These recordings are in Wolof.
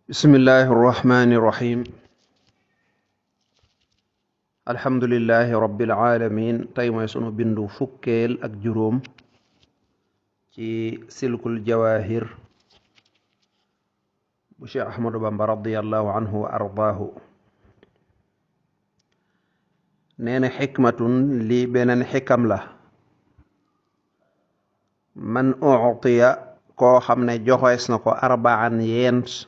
bismillahi irrahmani irrahim alhamdulilahi rabbil alamin tey mooy sunu bindu fukkeel ak juróom ci silkul jawahir bu Cheikh Ahmadou Bamba radiallahu anhu wa ardaahu nee na xikmatun lii beneen xikam la man uctiya koo xam ne joxees na ko arbaan yent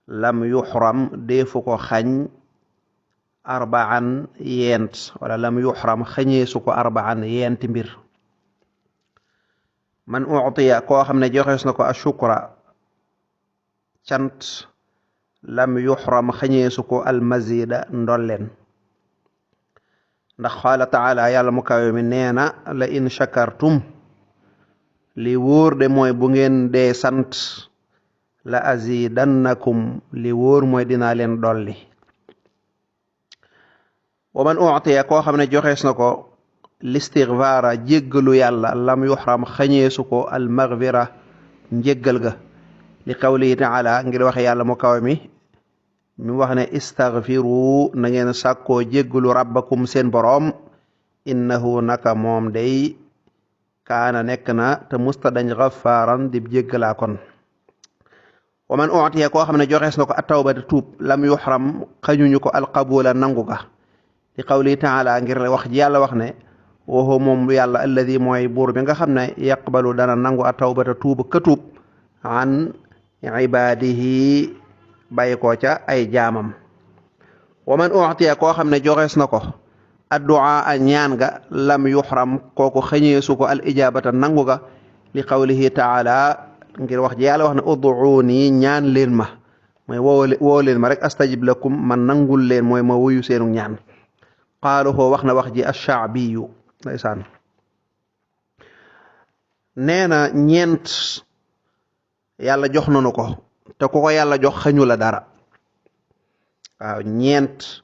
lam yuxram deefu ko xañ arbaan yent wala lam yuxram xañeesu ko arbaan yenti mbir man uctiya koo xam ne joxees na ko ashukra cant lam yuxram xañeesu ko almazida ndolleen ndax qaala taala yàlla mu kawe mi nee na la in shakartum li wóor de mooy bu ngeen dee sant la azidannakum li wóor mooy dinaa leen dolli wa man uctiya koo xam ne joxees na ko listigfaara jéggalu yàlla lam yuxram xañeesu ko almaghfira njéggal ga li qawlihi taala ngir waxe yàlla mu kawe mi wax ne istagfiru na ngeen sàkkoo jéggalu rabbakum seen boroom innahu naka moom day kaana nekk na te musta dañ gafaaran dib jéggalaa kon wa man uctiya koo xam ne joxees na ko attawbata tuub lam yuxram xañuñu ko alqabula nangu ga li qawlihi taala ngir wax ji yàlla wax ne waxoo moom yàlla alladi mooy buur bi nga xam ne yaqbalu dana nangu attawbata tuub ka tuub an ibaadihi bàyyi ko ca ay jaamam wa man uctiya koo xam ne joxees na ko addu'a a ñaan ga lam yuxram kooku xañeesu ko al ijabata nangu ga li qawlihi taala ngir wax ji yàlla wax ne ud'uuni ñaan leen ma mooy woo leen ma rek astajib lakum man nangul leen mooy ma wuyu seenu ñaan qaaluhu wax na wax ji ash-sha'biyu ndeysaan nee na ñeent yàlla jox nanu ko te ku ko yàlla jox xañu la dara waaw ñeent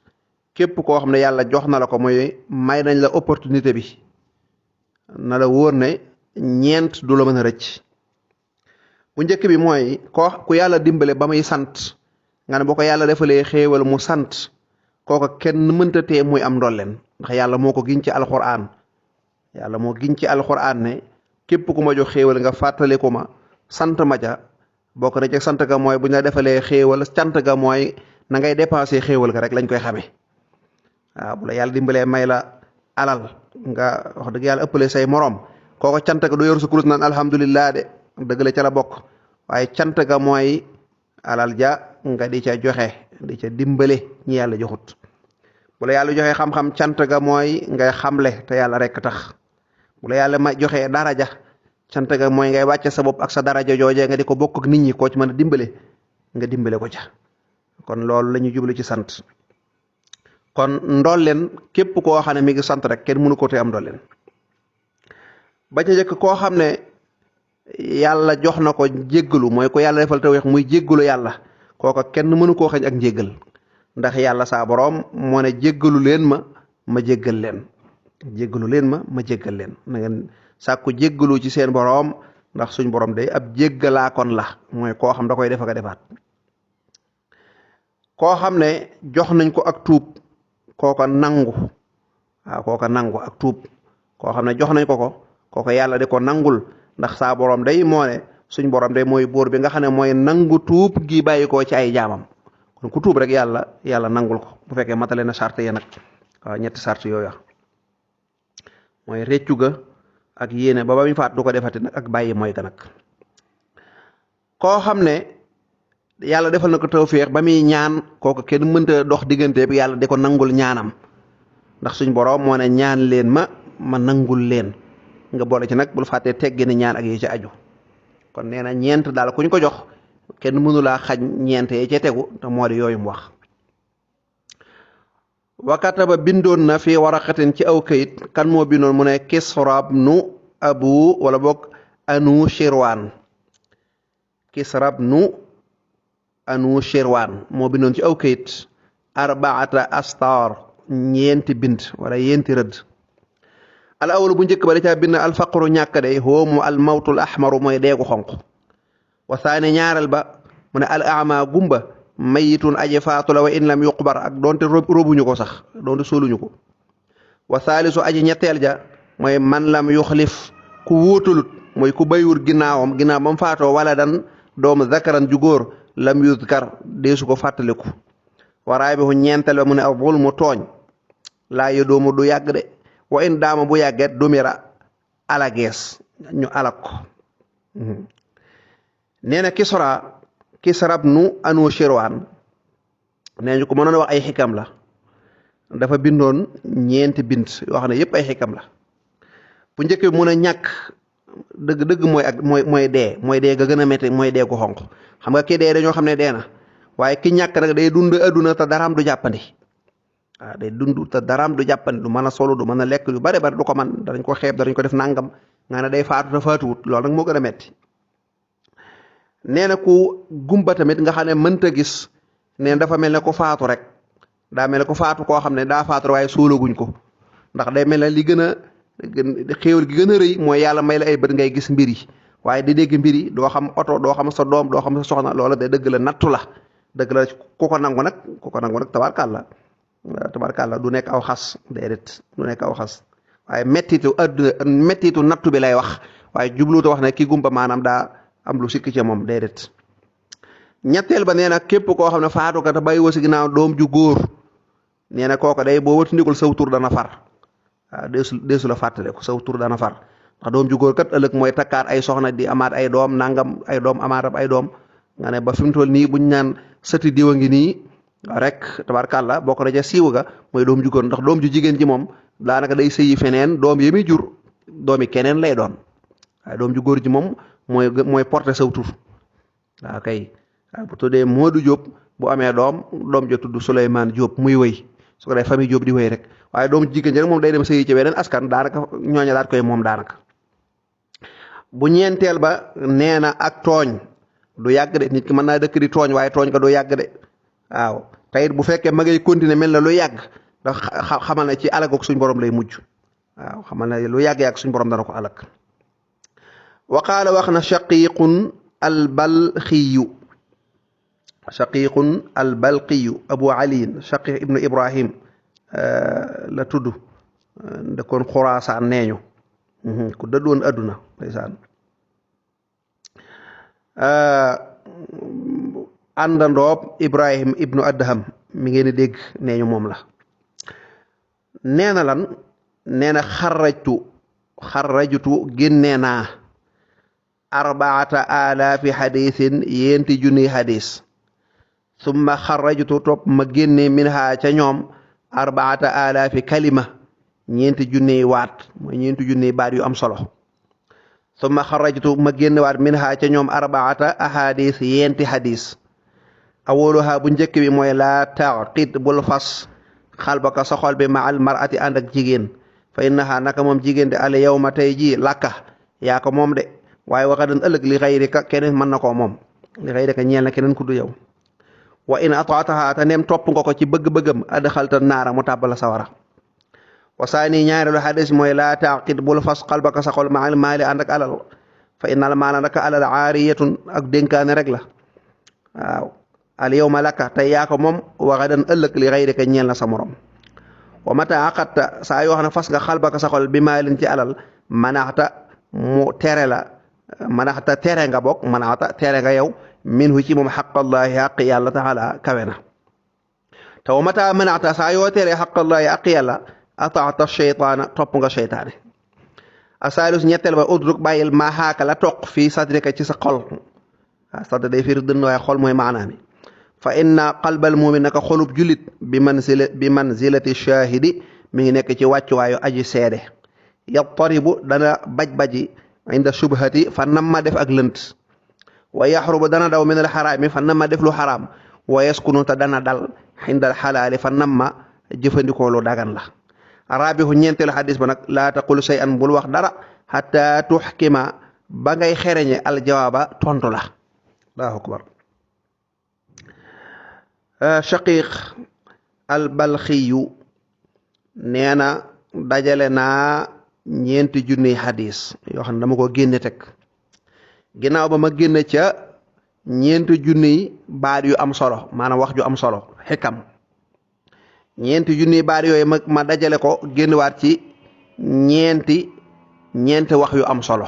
képp koo xam ne yàlla jox na la ko mooy may nañ la opportunité bi na la wóor ne ñeent du la mën a rëcc bu njëkk bi mooy ku yàlla dimbale ba muy sant nga ne boo ko yàlla defalee xéewal mu sant kooka kenn mënta tee muy am ndolleen ndax yàlla moo ko giñ ci alxuraan yàlla moo giñ ci alxuraan ne képp ku ma jox xéewal nga fàttali ko ma sant ma ca bokk na ci sant ga mooy bu ñu la defalee xéewal cant ga mooy na ngay dépensé xéewal ga rek lañ koy xamee waaw bu la yàlla dimbalee may la alal nga wax dëgg yàlla ëppale say moroom kooka cant ga du yor sa kurus naan alhamdulillah de dëgg la ca la bokk waaye cant ga mooy alal ja nga di ca joxe di ca dimbale ñi yàlla joxut bu la yàlla joxe xam-xam cant ga mooy ngay xamle te yàlla rek tax bu la yàlla ma joxe daraja cant ga mooy ngay wàcce sa bopp ak sa daraja joojee nga di ko bokk ak nit ñi koo ci mën a dimbale nga dimbale ko ca kon loolu la ñu jublu ci sant kon ndolleen képp koo xam ne mi ngi sant rek kenn mënu ko te am ndolleen ba ca njëkk koo xam ne yàlla jox na ko jéggalu mooy ko yàlla defal tawfiq muy jéggalu yàlla kooka kenn mënu koo xañ ak njéggal ndax yàlla saa boroom moo ne jéggalu leen ma jéggal leen jéggalu leen ma jéggal leen na ngeen sàkku jéggalu ci seen boroom ndax suñ boroom day ab jéggalaa kon la mooy koo xam da koy def ak a defaat koo xam ne jox nañ ko ak tuub kooka nangu waaw kooka nangu ak tuub koo xam ne jox nañ ko kooka yàlla di ko nangul ndax saa borom day moo ne suñ borom day mooy buur bi nga xam ne mooy nangu tuub gi bàyyi ko ci ay jaamam kon ku tuub rek yàlla nangul ko bu fekkee matale na sart ya nag waaw ñetti sart yooyu mooy réccu ga ak yéene ba muy faat du ko defati nag ak bàyyi mooy ga nag koo xam ne yàlla defal na ko tawfeex ba muy ñaan kooku kenn mënta dox diggante bi yàlla di ko nangul ñaanam ndax suñ borom moo ne ñaan leen ma nangul leen nga boole ci nag bul fàttee teggi ni ñaan ak yi ci aju kon nee na ñeent daal kuñ ko jox kenn mënulaa xañ ñeent yi ca tegu te moo di yooyu mu wax wakata ba bindoon na fi waraqatin ci aw kayit kan moo bindoon mu ne kisrab nu abu wala boog anu shirwaan kisrab nu anu shirwaan moo bindoon ci aw kayit arbaata astar ñeenti bind wala yenti rëdd al awlu bu njëkk ba da caa bind alfaqru ñàkk day hoomu al mawtul ahmaru mooy deegu xonq wa saani ñaareel ba mu ne al ama gumba mayitun aji faatu la wa in lam yuqbar ak doonte robuñu ko sax doonte soluñu ko wa saalisu aji ñetteel ja mooy man lam yuxlif ku wóotalut mooy ku baywur ginnaawam ginnaaw ba mu faatoo wala dan doomu zakaran ju góor lam yuzkar deesu ko fàttaliku waraay bi hu ñeenteel ba mu ne ak zulmu tooñ laa yo doomu du yàgg de wa in daama bu yàgget dumira alagees ñu alak ko nee na kisrab nu anu shirwaan nee ñu ko mënoon wax ay xikam la dafa bindoon ñeenti bind yoo xam ne yépp ay xikam la bu njëkk bi mun a ñàkk dëgg mooy dee ga gën a métti mooy dee gu xonq xam nga kii dee dañoo xam ne dee na waaye ki ñàkk nag day dund adduna te daraam du jàppandi waaw day dund te daraam du jàppandi du mën a solo du mën a lekk yu bari bari du ko man danañ ko xeeb danañ ko def nangam nga ne day faatu te faatuwut loolu nag moo gën a metti nee na ku gumba tamit nga xam ne mënta gis nee na dafa mel ne ku faatu rek daa mel ne ku faatu koo xam ne daa faatu waaye suulaguñ ko ndax day mel ne li gën a xéewal gi gën a rëy mooy yàlla may la ay bët ngay gis mbir yi waaye di dégg mbir yi doo xam oto doo xam sa doom doo xam sa soxna loola de dëgg la nattu la dëgg la ku ko nangu nag tabarkàlla du nekk aw xas déedéet du nekk aw xas waaye mettitu nattu bi lay wax waaye jubluuta wax ne ki gumba maanaam daa am lu sikk ci moom déedéet ñetteel ba nee na képp koo xam ne faatu ka te bàyyi wasi ginnaaw doom ju góor nee na kooko day boo watandikul saw tur dana far waaw deesu la fàttale ko saw tur dana far ndax doom ju góor kat ëllëg mooy takkaat ay soxna di amaat ay doom nangam ay doom amaatam ay doom nga ne ba fi mu toll nii buñ naan sëti diwa ngi nii rek tabarkàlla bokk na ca siiw ga mooy doom ju góor ndax doom ju jigéen ji moom daanaka day sëyi feneen doom yi muy jur doomi keneen lay doon waaye doom ju góor ji moom mooy porté saw tur waaw kay waaw bu tuddee Modou Diop bu amee doom ja tudd Souleymane Diop muy wëy su ko dee famille Diop di wëy rek waaye doom jigéen ji rek moom day dem sëyi ci beneen askan daanaka ñooña daat koy moom daanaka bu ñeenteel ba nee na ak tooñ du yàgg de nit ki mën naa dëkk di tooñ waaye tooñ ka du yàgg de waaw tayit bu fekkee ma ngay continuer mel na lu yàgg ndax xamal ne ci alagook suñ borom lay mujj waaw xamal ne lu yàgg suñ borom dana ko alag wa qaala wax na shaqiqun albalqiyu abu aliin shaqiq ibnu ibrahim la tudd dëkkoon xuraasaan neeñu ku dëddoon adduna ndeysaan àndandoob ibrahim ibnu adham mi ngeen di dégg neeñu moom la nee na lan nee na xarrajtu génnee naa 4000 xadiisin yéenti junniy xadiis summa xarrajtu topp ma génnee minha ca ñoom 4000 kalima ñeenti junniy waat mooy ñeenti junniy baat yu am solo summa xarrajtu ma génnewaat minha ca ñoom 4 ahadis yéenti xadiis awoluha bu njëkk bi mooy laa taqid bul fas xalbaka sa xol bi ma al marati ànd ak jigéen fa innaha naka moom jigéen de al yawma tey ji lakka yaa ko moom de waaye waxadan ëllëg li xayrika keneen mën na koo moom li xayrika ñeel na keneen ku du yow wa in ataataha te neem topp nga ko ci bëgg-bëggam adxalta naara mu tàbbala sawara wa saani ñaareelu xadis mooy laa taqid bul fas xalbaka sa xol ma al maali ànd ak alal fa innal maala naka alal aariyatun ak dénkaane rek la waaw al yawma laka tey yaa ko moom waxadan ëllëg li xayrika ñeel na sa morom wa mata aqatta saa yoo xam ne fas nga xalbaka sa xol bi maalin ci alal manaxta mu tere la manaxta tere nga bokk manaxta tere nga yow minhu ci moom xaqallaahi xaq yàlla taala kawe na te wa mata manaxta saa yoo tere xaqallaahi xaq yàlla ataata cheytaana topp nga cheytaane asaalus ñetteel ba udruk bàyyil maa xaaka la toq fii sadrika ci sa xol waaw sadr day firi dënn waaye xol mooy maanaami fa inna qalbal mumin naka xolub julit bi manzilati shahidi mi ngi nekk ci wàccuwaayu aji seede yattaribu dana baj-baji inda shubhati fa namma def ak lënt wa yaxrubu dana daw min al xaraami fa namma def lu xaraam wa yaskunu te dana dal inda al xalaali fa namma jëfandikoo lu dagan la rabihu ñeenteelu xadis ba nag laa taqul shay'an bul wax dara xataa tuxkima ba ngay xereñe al jawaaba tontu la allahu akbar shaqiq al balxiyu nee na dajale naa ñeenti junniy xadis yoo xam ne dama ko génne teg ginnaaw ba ma génne ca ñeenti junniy baat yu am solo maanaam wax ju am solo xikam ñeenti junniy baat yooyu ma dajale ko génnewaat ci ñeenti wax yu am solo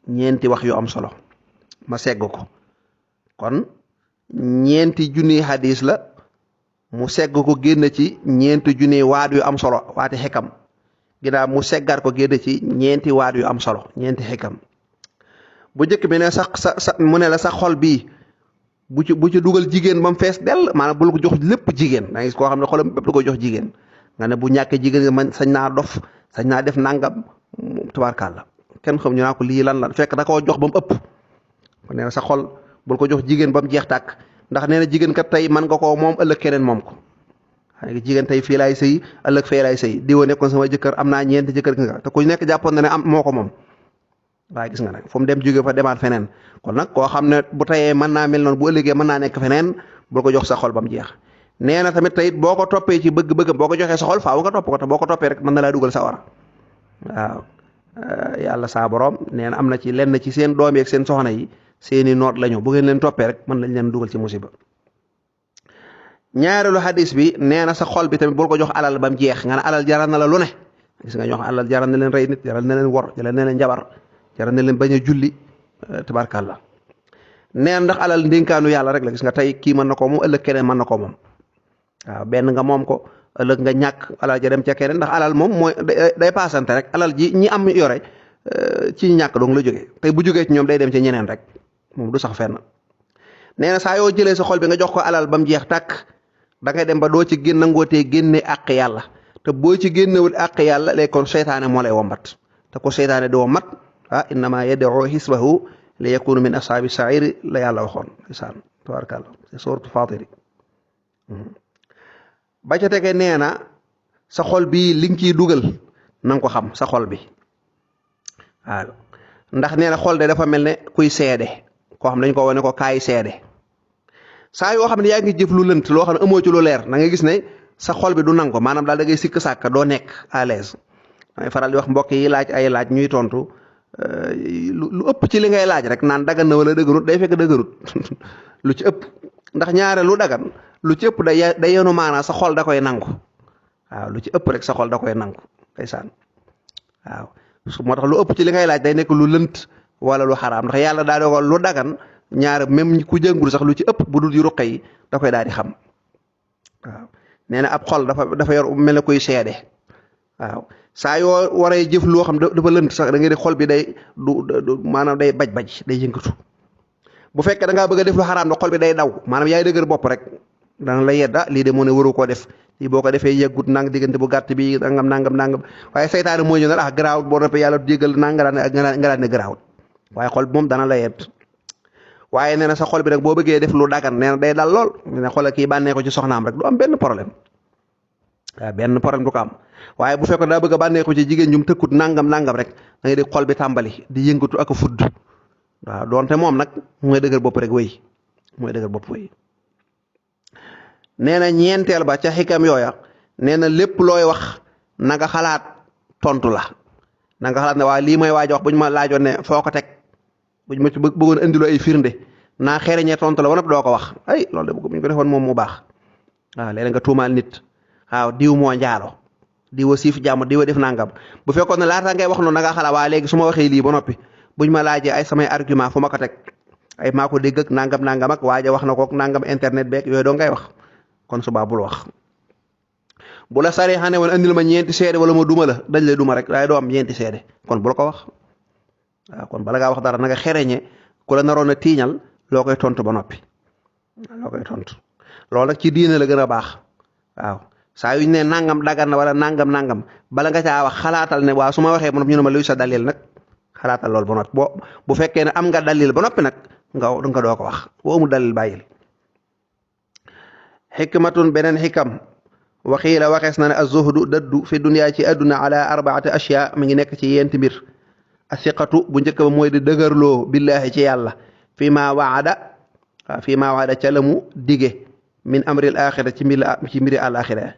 ñeenti wax yu am solo ma segg ko kon ñeenti junniy hadis la mu segg ko génn ci ñeenti junniy waat yu am solo waati xikam ginnaaw mu seggaat ko génn ci ñeenti waat yu am solo ñeenti xikam bu njëkk bi ne sa mu ne la sa xol bii bu ci dugal jigéen ba mu fees dell maanaam bul ko jox lépp jigéen da ngay gis koo xam ne xolam bépp da koy jox jigéen nga ne bu ñàkkee jigéen nga man sañ naa dof sañ naa def nangam tubaarkàlla kenn xam ñu naa ko lii lan la fekk da koo jox ba mu ëpp kon nee na sa xol bul ko jox jigéen ba mu jeex tàkk ndax nee na jigéen kat tey mën nga koo moom ëllëg keneen moom ko xam nga jigéen tey fii laay sëy ëllëg fee laay sëy diwa nekkoon sama jëkkër am naa ñeenti jëkkër gi nga te ku nekk jàppoon na ne am moo ko moom waaye gis nga nag fu mu dem jóge fa demaat feneen kon nag koo xam ne bu tayee mën naa mel noonu bu ëllëgee mën naa nekk feneen bul ko jox sa xol ba mu jeex nee na tamit tey boo ko toppee ci bëgg-bëggam boo ko joxee sa xol faaw nga topp ko te boo ko toppee rek mën na laa dugal sa wara waaw yàlla saa borom nee na am na ci lenn ci seen doom yeeg seen soxna yi seeni noot lañu bu ngeen leen toppee rek mën lañ leen dugal ci musiba ñaareelu hadis bi nee na sa xol bi tamit bul ko jox alal ba mu jeex nga ne alal jaral na la lu ne gis nga ñoo xam alal jaral na leen rey nit jaral na leen wor jaral na leen njabar jaral na leen bañ a julli tabarkàlla nee ndax alal ndénkaanu yàlla rek la gis nga tey kii mën na ko moom ëllëg keneen mën na ko moom waaw benn nga moom ko ëllëg nga ñàkk alal ja dem ca keneen ndax alal moom mooy day paasante rek alal ji ñi am yore ci ñàkk dong la jógee tey bu jógee ci ñoom day dem ci ñeneen rek moom du sax fenn nee na saa yoo jëlee sa xol bi nga jox ko alal ba mu jeex tàkk da ngay dem ba doo ci génn nangootee génne àq yàlla te boo ci génnewut àq yàlla léegi kon seytaane moo lay wombat te ko seytaane di wombat innama yad'u hisbahu li yakunu min ashaabi sairi la yàlla waxoon isaan tabaarkalla ci suuratu Faatiri ba ca tege nee na sa xol bi li nga ciy dugal na nga ko xam sa xol bi waaw ndax nee na xol de dafa mel ne kuy seede koo xam dañ ko wane ko kaay seede saa yoo xam ne yaa ngi jëf lu lënt loo xam ne amoo ci lu leer na nga gis ne sa xol bi du nangu maanaam daal da ngay sikk sàkk doo nekk à l'aise damay faral di wax mbokk yi laaj ay laaj ñuy tontu lu ëpp ci li ngay laaj rek naan dagan na wala dëgërut day fekk dëgërut lu ci ëpp ndax ñaare lu dagan lu ci ëpp day yenu maanaa sa xol da koy nangu waaw lu ci ëpp rek sa xol da koy nangu ndeysaan waaw su moo tax lu ëpp ci li ngay laaj day nekk lu lënt wala lu xaraam ndax yàlla daa dogal lu dagan ñaare même ku jëngul sax lu ci ëpp bu dul yu ruqe yi da koy daal di xam waaw nee na ab xol dafa yor mel ne koy seede waaw saa yoo waree jëf loo xam dafa lënt sax da ngay di xol bi day du maanaam day baj day yëngatu bu fekkee da ngaa bëgg a def lu xaraam na xol bi day daw maanaam yaay dëgër bopp rek dana la yedda lii de moo ne waru koo def lii boo ko defee yeggut nang diggante bu gàtt bi nangam waaye saytaane mooy ñu ne garaawut boo noppee yàlla jégal nang nga daan ne garaawut waaye xol bi moom dana la yedd waaye nee na sa xol bi nag boo bëggee def lu dagan nee na day dal lool nee na xoolal kii bànnee ko ci soxnaam rek du am benn problème waaw benn problème du ko am waaye bu fekkoon daa bëgg a bànnee ko ci jigéen ñum tëkkut nangam rek da ngay di xol bi tàmbali di yëngatu ak a fudd waaw doonte moom nag mooy dëgër bopp rek wéy mooy dëgër bopp wéy nee na ñeenteel ba ca xikam yooya nee na lépp looy wax na nga xalaat tontu la na nga xalaat ne waa lii may waaj wax buñ ma laajoon ne foo ko teg buñ ma ci bëggoon indiloo ay firnde naa xereñee tontu la ba noppi doo ko wax ay loolu de buñ ko defoon moom mu baax waaw léeg nga tuumaal nit waaw diw moo njaalo diwa siif jàmm diwa def nangam bu fekkoon ne laata ngay wax noonu na nga xalaat waa léegi su ma waxee lii ba noppi buñ ma laajee ay samay argument fu ma ko teg ay maa ko dégg ak nangam ak waaja wax na ko nangam internet beeg yooyu doo ngay wax kon subaa bul wax bu la saree xane woon andil ma ñeenti seede wala ma duma la dañ lay duma rek waaye doo am ñeenti seede kon bul ko wax waaw kon bala ngaa wax dara na nga xereñe ku la naroon a tiiñal loo koy tontu ba noppi loo koy tontu loolu nag ci diine la gën a baax waaw saa yuñ ne nangam dagan na wala nangam bala nga caa wax xalaatal ne waaw su ma waxee ba noppi ñu ne ma luy sa dalil nag xalaatal loolu ba noppi bu fekkee ne am nga dalil ba noppi nag nga doo ko wax boo amul dalil bàyyil xikmatun beneen xikam waxiila waxees na ne az-zuhdu dëddu fi dunya ci adduna ala arbaati ashyaa mi ngi nekk ci yenti mbir asiqatu bu njëkk ba mooy di dëgërloo billaahi ci yàlla fii maa waada ca la mu dige min amril axira ci mbiri àlaxira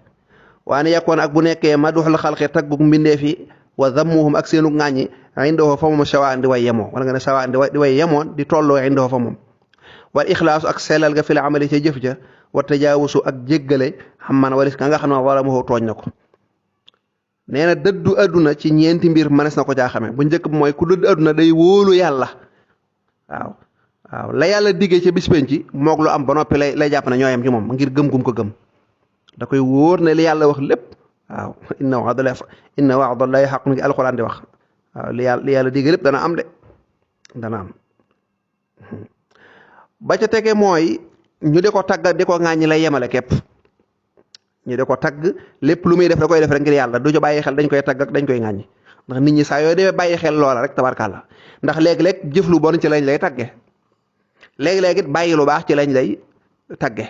waane yakkoon ak bu nekkee maduxul xalqi taggug mbindee fi wa zammuhum ak seenu ŋàññi indahu fa moom sawa di way yemoo wala nga ne sawa di way yemoon di tolloo indahu fa moom wal ixlaasu ak sellal ga fil amali ca jëf ja wa tajaawusu ak jéggale xam man walis ka nga xam ne wala moo tooñ na ko nee na dëddu àdduna ci ñeenti mbir mënees na ko caa xame bu njëkk bi mooy ku dëddu àdduna day wóolu yàlla waaw la yàlla diggee ca bis penc ci moog lu am ba noppi lay jàpp ne ñooyam ci moom ngir gëm gum ko gëm da koy wóor ne li yàlla wax lépp waaw inna wa'dallahi haqqun ngi alxuraan di wax waaw li yàlla digge lépp dana am de dana am ba ca tege mooy ñu di ko tagg di ko ŋàññi lay yemale képp ñu di ko tagg lépp lu muy def da koy def rek ngir yàlla du ca bàyyi xel dañ koy tagg ak dañ koy ŋàññi ndax nit ñi saa yooyu demee bàyyi xel loola rek tabarkàlla ndax léeg-léeg jëf lu bon ci lañ lay tagge léeg-léeg it bàyyi lu baax ci lañ lay tagge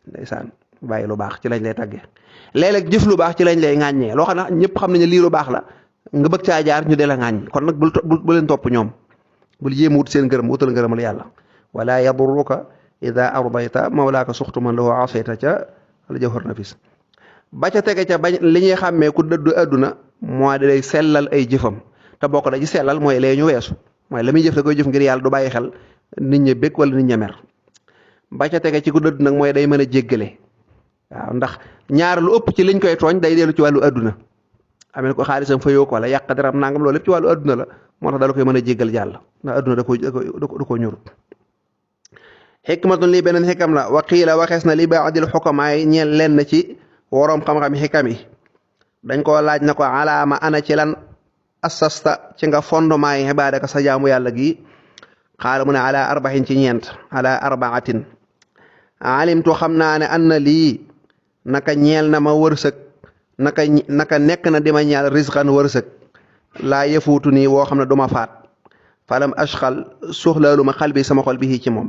ndeysaan bàyyi lu baax ci lañ lay tagge léeg-léeg jëf lu baax ci lañ lay ŋàññee loo xam ne ñëpp xam nañu lii lu baax la nga bëgg caa jaar ñu de la ŋàññ kon nag bu leen topp ñoom bul jéem wut seen ngërëm wutal ngërëmal yàlla wala yadurruka ida ardayta mawlaaka suxtu man lahu asayta ca al jawhar nafis ba ca tege ca bañ li ñuy xàmmee ku dëddu àdduna moo di lay sellal ay jëfam te bokk da ci sellal mooy lee ñu weesu mooy la muy jëf da koy jëf ngir yàlla du bàyyi xel nit ña bëgg wala nit ña mer ba ca tege ci ku dëddu nag mooy day mën a jéggale waaw ndax ñaar lu ëpp ci liñ koy tooñ day dellu ci wàllu àdduna amee ko xaalisam fa yoo ko wala yàq daram nangam loolu lépp ci wàllu àdduna la moo tax dala koy mën a jéggal jàll ndax àdduna da ko ñurut xikmatun lii beneen xikam la wa qiila waxees na li baadil xukamaay ñeel lenn ci woroom xam-xam xikam yi dañ koo laaj na ko alaama ana ci lan assasta ci nga fondement yi xibaadaka sa jaamu yàlla gi xaala mu ne ala arbaxin ci ñeent ala arbaatin alimtu xam naa ne an na lii naka ñeel na ma wërsëg naka nekk na di ma ñeel risqan wërsëg laa yëfuutu nii woo xam ne duma faat falam ashxal suxlaalu ma xal bi sama xol bi ci moom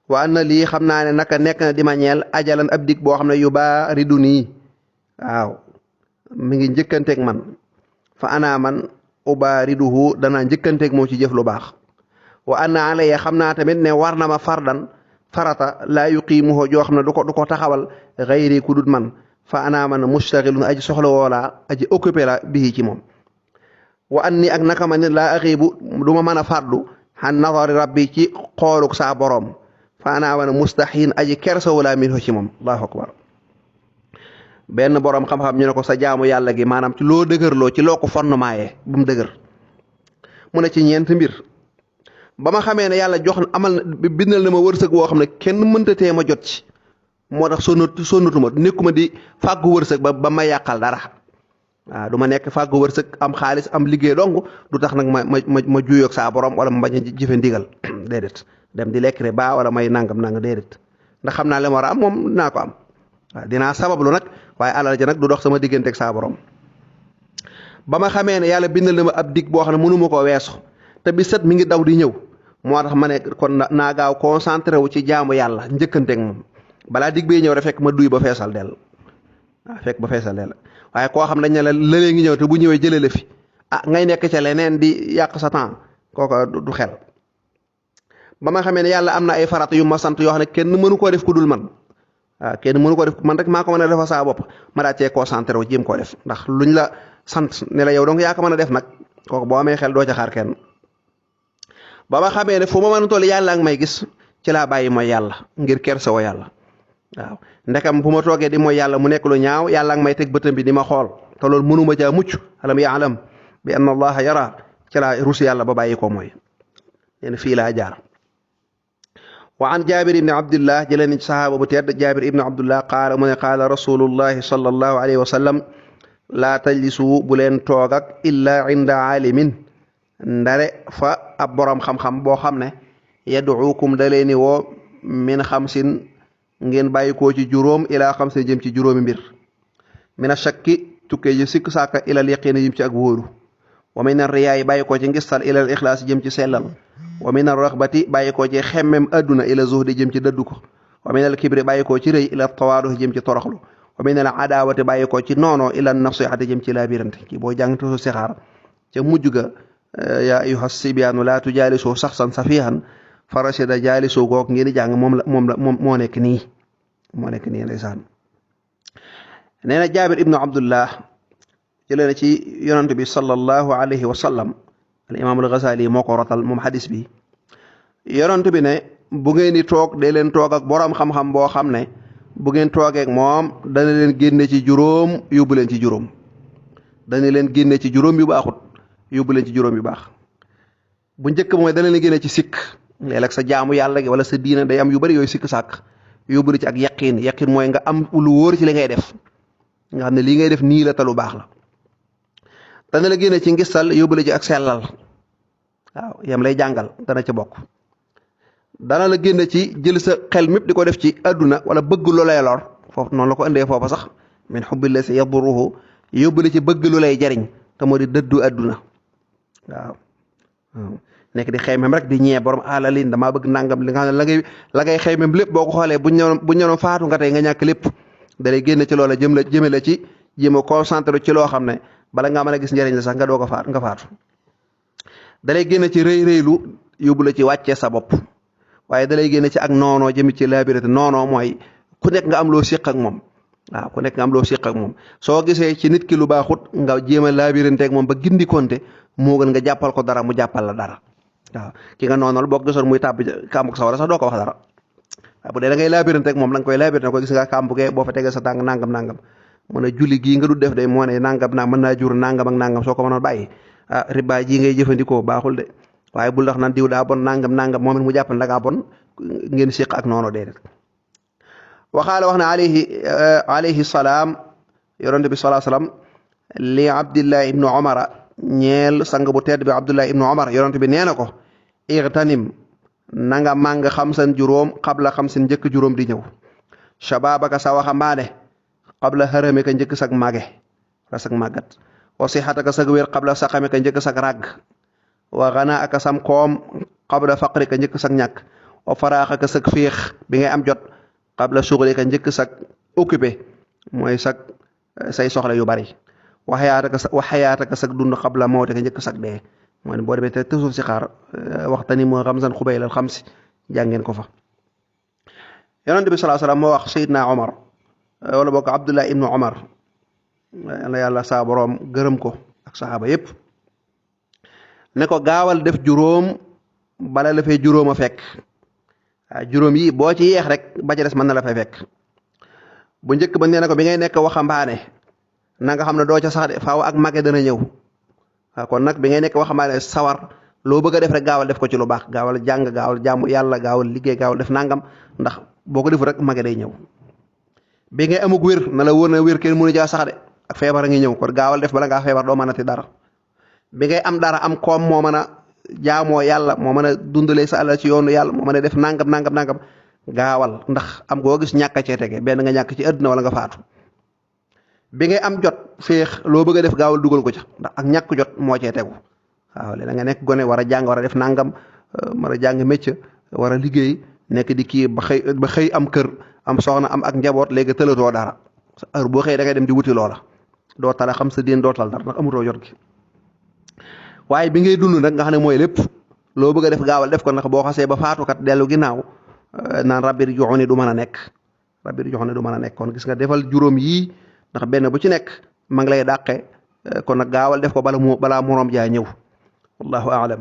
wa an na lii xam naa ne naka nekk na di ma ñeel ajalan ab dig boo xam ne yu baaridu nii waaw mi ngi njëkkanteeg man fa ana man ubaariduhu danaa njëkkanteeg moom ci jëf lu baax wa an na alaya xam naa tamit ne war na ma fardan farata laa yuqiimuhu joo xam ne du ko taxawal xayri ku dut man fa ana man mustaxilun aji soxla woolaa aji occupé la bii ci moom wa an ni ak naka ma nit laa axiibu du ma mën a fàddu xan nazari rabbi ci xooluk saa boroom fa ana man mustaxiin aji kersa wala minhu ci moom allahu akbar benn boroom xam-xam ñu ne ko sa jaamu yàlla gi maanaam ci loo dëgërloo ci loo ko fondemaaye bu mu dëgër mu ne ci ñeent mbir ba ma xamee ne yàlla jox amal na bindal na ma wërsëg woo xam ne kenn mënta tee ma jot ci moo tax sonnatuma nekkuma di fàggu wërsëg ba ma yàqal dara waaw du ma nekk fàggu wërsëg am xaalis am liggéey dong du tax nag ma juyoog saa borom wala ma bañ a jëfe ndigal déedéet dem di lekk ba wala may nangam déedéet ndax xam naa li ma war a am moom dinaa ko am waaw dinaa sabablu nag waaye alal ja nag du dox sama digganteeg saa borom ba ma xamee ne yàlla bindal na ma ab dig boo xam ne mënuma koo weesu te bi set mi ngi daw di ñëw moo tax ma ne kon naa gaaw concentré wu ci jaamu yàlla njëkkanteeg moom balaa dig bee ñëw rek fekk ma duy ba feesal dell waaw fekk ba feesal dell waaye koo xam dañ ne la lëlee ngi ñëw te bu ñëwee jëlee la fi ngay nekk ca leneen di yàq sa temps kooka du xel ba ma xamee ne yàlla am na ay farata yu ma sant yoo xam ne kenn mënu koo def ku dul man waaw kenn mënu ko def man rek maa ko mën a defa saa bopp ma daa cee concentré wu jéem koo def ndax luñ la sant ne la yow donc yaa ko mën a def nag kooku boo amee xel doo ca xaar kenn ba ma xamee ne fu ma mën a toll yàlla ak may gis ci laa bàyyi mooy yàlla ngir kersa woo yàlla waaw ndekam bu ma toogee di mooy yàlla mu nekk lu ñaaw yàlla ak may teg bëtam bi di ma xool te loolu mënuma caa mucc alam yaalam bi anna allaha yara ci laa rus yàlla ba bàyyi ko mooy leen fii laa jaar wa an jaabir ibni abdillah jëlee ni ci sahaaba bu tedd jaabir ibni abdullah qaala mu ne qaala rasulullahi sallallahu alayhi wa sallam laa tajlisu bu leen toog ak illa inda aalimin ndare fa ab boroom xam-xam boo xam ne yaduukum da leeni woo min xamsin ngeen bàyyi koo ci juróom ilaa xamsin jëm ci juróomi mbir mina shakki tukkee ji sikk sàkka ilal yaqiin jëm ci ak wóolu wa min ar-riyaa bàyyi koo ci ngistal ilal ixlaas jëm ci sellal wa min ar-raxbati bàyyi koo ci xemmem adduna ila zuhdi jëm ci dëddu ko wa min al-kibri bàyyi koo ci rëy ila tawaadu jëm ci toroxlu wa min al-adaawati bàyyi koo ci noonoo ila nasihati jëm ci laabirante kii boo jàng tusu sixaar ca mujj ga yaa ayyuha sibyaanu laa tujaalisoo saxsan safihan farasida jaalisoo goog ngeen di jàng moom moo nekk nii ndeysaan nee na jaabir ibnu abdullah jëlee na ci yonent bi sallallahu alayhi wa sallam al imaam al Ghazali moo ko rotal moom xadis bi yonent bi ne bu ngeen di toog dee leen toog ak boroom xam-xam boo xam ne bu ngeen toogee ak moom dana leen génne ci juróom yóbbu leen ci juróom dana leen génne ci juróom yu baaxut yóbbu leen ci juróom yu baax bu njëkk mooy dana leen génne ci sikk léeg-léeg sa jaamu yàlla gi wala sa diina day am yu bari yooyu sikk sàkk yóbbu la ci ak yaqin mooy nga am lu wóor ci li ngay def nga xam ne lii ngay def nii la te lu baax la dana la génne ci ngistal yóbbu la ci ak sellal waaw yam lay jàngal dana ci bokk dana la génne ci jël sa xel mépp di ko def ci àdduna wala bëgg lu lay lor foofu noonu la ko indee foofa sax min xubbi la si yaduruhu yóbbu la ci bëgg lu lay jariñ te moo di dëddu àdduna waaw nekk di xeymem rek di ñee borom alalin damaa bëgg nangam li nga xam ne la ngay xeymem lépp boo ko xoolee buñ ñëwoon faatu nga tey nga ñàkk lépp dalay génne ci loola jëme la ci jéem a concentré ci loo xam ne bala ngaa mën a gis njëriñ la sax nga doo ko faatu dalay génne ci rëy-rëylu yóbbu la ci wàccee sa bopp waaye dalay génne ci ak noonoo jëmi ci laabirité noonoo mooy ku nekk nga am loo séq ak moom waaw ku nekk nga am loo séq ak moom soo gisee ci nit ki lu baaxut nga jéem a laabirante ak moom ba gindi konte moo gën nga jàppal ko dara mu jàppal la dara waaw ki nga noonal boo ko gisoon muy tàbbi kàmbug sawara sax doo ko wax dara waaw bu dee da ngay laabirante ak moom la nga koy laabirante ko gis nga kàmbugee boo fa tegee sa tàng nangam mën a julli gii nga du def de moo ne nangam mën naa jur nangam ak nangam soo ko mënoon bàyyi riba ji ngay jëfandikoo baaxul de waaye bul tax nan diw daa bon nangam moom it mu jàpp ne da ngaa bon ngeen séq ak noonu déedéet waxaale wax na alayhi salaam yonente bi salaa salaam li abdillah ibnu omara ñeel sang bu tedd bi abdullah ibnu omar yonente bi nee na ko irtanim na nga màng xamsan juróom xabla xamsin njëkk juróom di ñëw shababaka sa waxambaane xabla xaramika njëkk sag mage wala sag màggat wa sixataka sag wér xabla saqamika njëkk sag ràgg wa ganaaka sam koom xabla faqrika njëkk sag ñàkk wa faraaxaka sag féex bi ngay am jot xabla suxlika njëkk sag occupé mooy sag say soxla yu bari wa xayaataka sag dund xabla mawtika njëkk sag dee mooy boo demee te toujours si xaar waxtani moo xam san xubay lal xam si jàngeen ko fa yonent bi salaa salaam moo wax Seydina Omar wala boo ko Abdullah ibnu Omar la yàlla saa boroom gërëm ko ak saxaaba yépp ne ko gaawal def juróom bala la fee juróom a fekk waaw juróom yi boo ci yeex rek ba ci des mën na la fay fekk bu njëkk ba nee na ko bi ngay nekk waxambaane na nga xam ne doo ca sax de faaw ak mage dana ñëw waaw kon nag bi ngay nekk waxambaane sawar loo bëgg a def rek gaawal def ko ci lu baax gaawal jàng gaawal jaamu yàlla gaawal liggéey gaawal def nangam ndax boo ko defu rek mage day ñëw bi ngay amug wér na la wóor na wér kenn mënu jaa sax de ak feebar a ngi ñëw kon gaawal def bala ngaa feebar doo mënati dara bi ngay am dara am koom moo mën a jaamoo yàlla moo mën a dundalee sa àll ci yoonu yàlla moo mën a def nangam gaawal ndax am goo gis ñàkk cee tege benn nga ñàkk ci àdduna wala nga faatu bi ngay am jot féex loo bëgg a def gaawal dugal ko ca ndax ak ñàkk jot moo cee tegu waaw léegi nga nekk gone war a jàng war a def nangam war a jàng métier war a liggéey nekk di kii ba xëy am kër am soxna am ak njaboot léegi tëlatoo dara heure boo xëy da ngay dem di wuti loola doo tala xam sa diin doo tal dara ndax amutoo jot gi waaye bi ngay dund nag nga xam ne mooy lépp loo bëgg a def gaawal def ko ndax boo xasee ba faatukat dellu ginnaaw naan rabbi joxoni du mën a nekk kon gis nga defal juróom yii ndax benn bu ci nekk ma ngi lay dàqe kon nag gaawal def ko balaa moroom jaa ñëw wallahu aalam